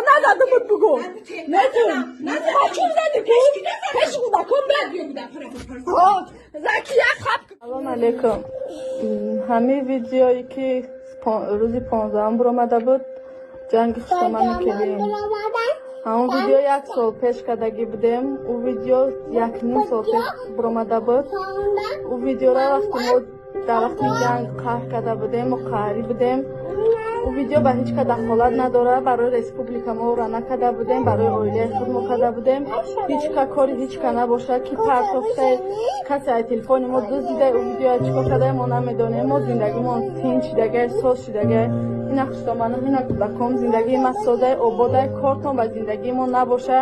Назада буд, бугу. Чун зади ку пеши кӯдакон. Заки як хап. Салом алейкум. Ҳамин видеое, ки рӯзи 15-ум биромада буд, ҷанги хуштомани келин, ҳамон видео як сол пеш кардагӣ будем. Ӯ видео 1,5 сол пеш биромада буд. Ӯ видеоро вақте мо дар вақти ҷанг қаҳр карда будем, мо қаҳрӣ будем. Ӯ видео ба ҳеҷ ка дахолат надорад. Барои республика мо ӯро накарда будем, барои оилаи худ мо карда будем. Ҳеҷ ка кори ҳеҷ ка набошад, ки партофтае, касе аз телефони мо дуздида, ӯ видеоя чӣ кор кардае, мо намедонем. Мо зиндагимон тинч шидагай, соз шидагай. Ина хуштоманам, ина кӯдаком, зиндагии ма созай, ободай. Кортон ба зиндагии мо набоша.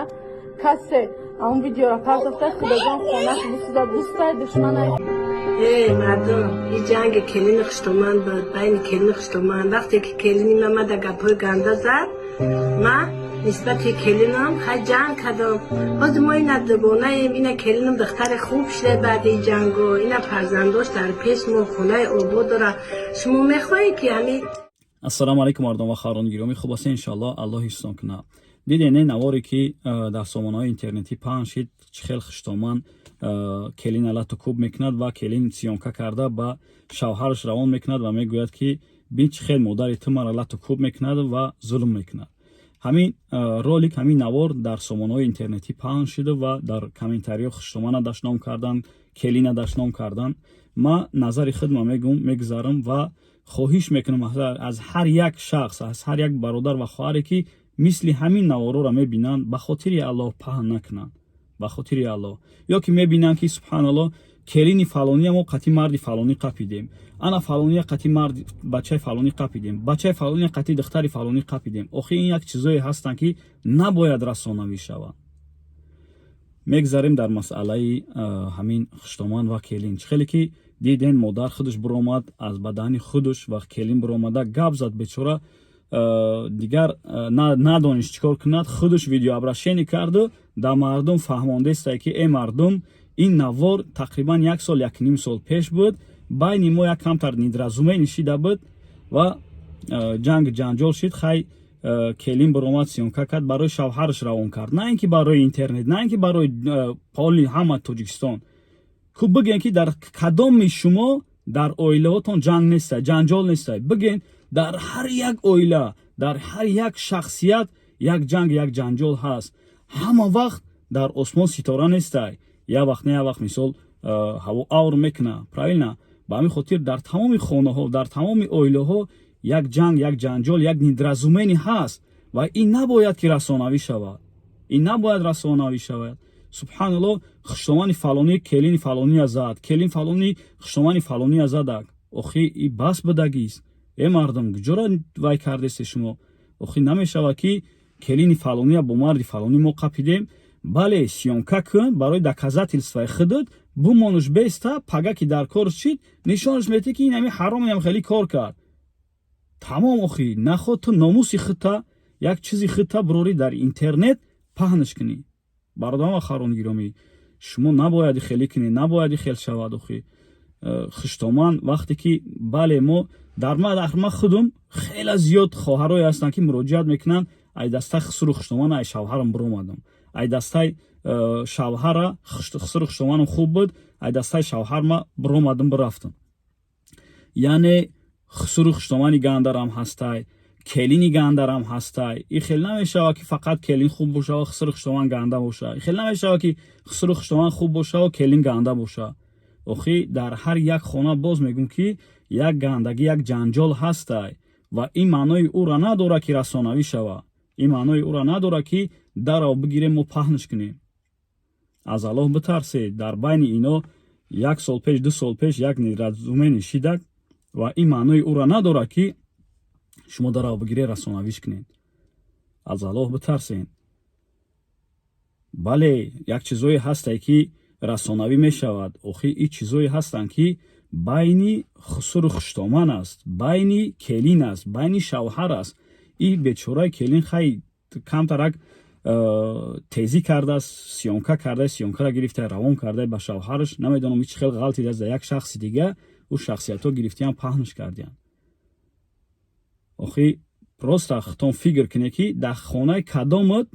Касе ҳамон видеоро партофта, худоҷон, хонаш бисӯзад, дӯстай, душманай. Эй мардум, ин ҷанги келини хуштоман буд, байни келини хуштоман. Вақте ки келини ма мада гапҳои ганда зад, ман нисбати келинам хай ҷанг кардам. Ҳозир мо ина дугонаем, ина келинам духтари хуб шуда баъди ин ҷангу, ина фарзандош дар пеш мо хонаи обод дорад. Шумо мехоҳед, ки ҳамин Ассалому алайкум, мардум ва хоҳарони гиромӣ. Хуб аст, иншоалло, Аллоҳ ҳифзтон кунад. Дидем, не, наворе, ки дар сомонаҳои интернетӣ паҳн шид, чӣ хел хуштоман келина лату кӯб мекунад ва келин съёмка карда ба шавҳараш равон мекунад ва мегӯяд, ки бин, чӣ хел модари ту мара лату кӯб мекунад ва зулм мекунад. Ҳамин ролик, ҳамин навор дар сомонаҳои интернетӣ паҳн шуда ва дар комментариҳо хуштомана дашном кардан, келина дашном кардан. Ман назари худма мегӯм, мегузарам ва хоҳиш мекунам аз ҳар як шахс, аз ҳар як бародар ва хоҳаре, ки мисли ҳамин наворҳоро мебинанд, ба хотири Аллоҳ паҳн накунанд, ба хотири Аллоҳ. Ё ки мебинанд, ки субҳаналлоҳ, келини фалония мо қати марди фалонӣ қапидем, ана фалония қати марди бачаи фалонӣ қапидем, бачаи фалония қати духтари фалонӣ қапидем. Охи, ин як чизое ҳастанд, ки набояд расонавӣ шаванд. Мегзарем дар масъалаи ҳамин хуштоман ва келин. Чӣ хеле ки диден, модар худаш биромад аз бадани худаш ва келин биромада гап зад. Бечора дигар надонист чӣ кор кунад, худаш видеообращение карду дар мардум фаҳмондестае, ки э мардум, ин навор тақрибан як сол, 1,5 сол пеш буд. Байни мо як камтар недоразумение шида буд ва ҷанг ҷанҷол шид. Хай, келин биромад, съёмка кард, барои шавҳараш равон кард, на ин ки барои интернет, на ин ки барои поли ҳама Тоҷикистон. Хуб, бигӯем, ки дар кадоми шумо дар оилаҳотон ҷанг нестай, ҷанҷол нестай? Бигӯен, дар ҳар як оила, дар ҳар як шахсият як ҷанг, як ҷанҷол ҳаст. Ҳама вақт дар осмон ситора нестай. Як вақт, не, як вақт, мисол, ҳаво авр мекуна, правильно? Ба ҳамин хотир дар тамоми хонаҳо, дар тамоми оилаҳо як ҷанг, як ҷанҷол, як недоразумение ҳаст ва ин набояд ки расонавӣ шавад, ин набояд расонавӣ шавад. Субҳаналлоҳ, хуштомани фалонӣ келини фалония зад, келин фалонӣ хуштомани фалония задак. Охи, и бас будагист. Э мардум, куҷора вай кардесте шумо? Охи, намешавад, ки келини фалония бо марди фалонӣ мо қапидем. Бале, съёмка кун, барои доказательствои худат бумонуш, беста пага ки дар кор шид, нишонаш метӣ, ки ин ҳами ҳаром ям хеле кор кард. Тамом. Охи, наход ту номуси худта, як чизи худта бирорӣ, дар интернет паҳнш кунӣ. Бародарон ва хоҳарони гиромӣ, шумо набояд хеле кунӣ, набояд хел шавад. Охи, хуштоман вақте ки, бале, мо дар ма худум хеле зиёд хоҳарое ҳастанд, ки муроҷиат мекунанд: ай дастаи хусуру хуштоман ай шавҳарам биромадам, ай дастаи шавҳара хусуру хуштоманам хуб буд, ай дастаи шавҳарма биромадам, бирафтам. Яъне хусуру хуштомани гандарам ҳастай, келини гандарам ҳастай. И хел намешавад, ки фақат келин хуб боша ва хусуру хуштоман ганда боша. И хел намешавад, ки хусуру хуштоман хуб боша ва келин ганда боша. Охи, дар ҳар як хона, боз мегӯм, ки як гандагӣ, як ҷанҷол ҳастай ва ин маънои ӯра надорад, ки расонавӣ шавад. Ин маънои ӯра надорад, ки дарав бигирем, мо паҳнш кунем. Аз Аллоҳ битарсед. Дар байни ино як сол пеш, 2 сол пеш як недоразумение шидак ва ин маънои ӯра надорад, ки шумо дарав бигире, расонавиш кунед. Аз Аллоҳ битарсед. Бале, як чизое ҳастае, ки расонавӣ мешавад. Охи, ин чизое ҳастанд, ки байни хусуру хуштоман аст, байни келин аст, байни шавҳар аст. И бечораи келин хай камтарак тезӣ кардааст, съёмка карда, съёмкара гирифта, равон карда ба шавҳараш. Намедонам, чӣ хел ғалтидааст дар як шахси дига, ӯ шахсиятҳо гирифтиам, паҳнш кардиям. Охи, Просто хитон фикр кунед, ки дар хонаи кадомат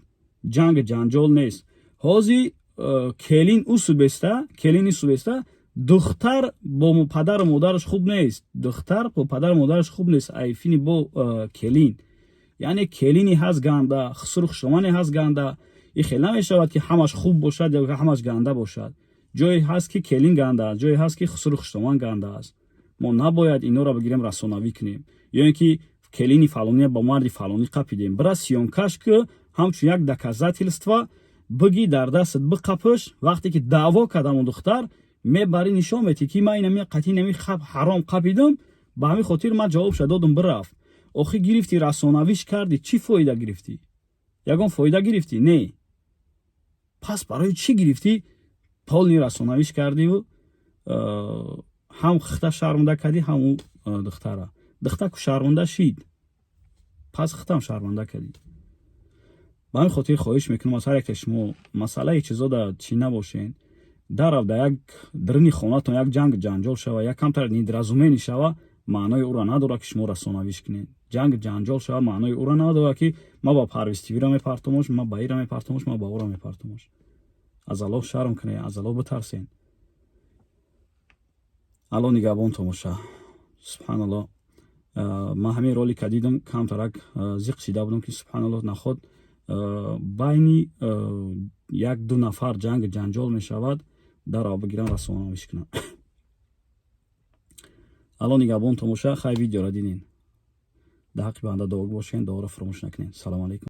ҷанг ҷанҷол нест. Ҳозир келин усубеста, келин усубеста, духтар бо падару модараш хуб нест, духтар бо падару модараш хуб нест. Айфини бо келин, яъне келини ҳаст ганда, хусуру хушомане ҳаст ганда. И хел намешавад, ки ҳамаш хуб бошад ё ҳамаш ганда бошад. Ҷое ҳаст, ки келин ганда аст, ҷое ҳаст, ки хусуру хушоман ганда аст. Мо набояд инора бигирем, расонавӣ кунем ё ин ки келини фалония ба марди фалонӣ қапидем. Бира, съёмкаш ки, ҳамчун як доказательство бигӣ, дар дастат биқапиш. Вақте ки даъво кардам, духтар мебарӣ, нишон метӣ, ки ман инами қатъи нами ҳаром қапидам, ба ҳамин хотир ман ҷавобша додум, бирафт. Охи гирифтӣ, расонавиш кардӣ, чӣ фоида гирифтӣ? Ягон фоида гирифтӣ? Не. Пас барои чӣ гирифтӣ, полный расонавиш кардиву ҳам хита шарманда кардӣ, ҳам ӯ духтара? Духтар ку шарманда шид, пас хитам шарманда кардӣ. Ба ҳамин хотир хоҳиш мекунам аз ҳар яке шумо, масъалаи чизода чӣ набошен. Дарав дар як даруни хонатон як ҷанг ҷанҷол шава, як камтар недоразумение шава, маънои ӯро надорад, ки шумо расонавиш кунед. Ҷанг ҷанҷол шава, маънои ӯро надорад, ки ма ба Парвиз ТВра мепартомош, ма ба ира мепартомош, ма ба ӯра мепартомош. Аз Аллоҳ шарм кунед, аз Аллоҳ битарсен. Аллоҳ нигаҳбонтон боша. Субҳаналлоҳ, ман ҳамин ролика дидам, камтарак зиқ шида будам, ки субҳаналлоҳ, наход байни як ду нафар ҷанг ҷанҷол мешавад, дарав бигирам, расонавиш кунам. Аллоҳ нигаҳбонтон боша. Хай, видеора дидин. Дар ҳаққи банда дуогӯ бошен, дуоро фаромӯш накунед. Салому алайкум.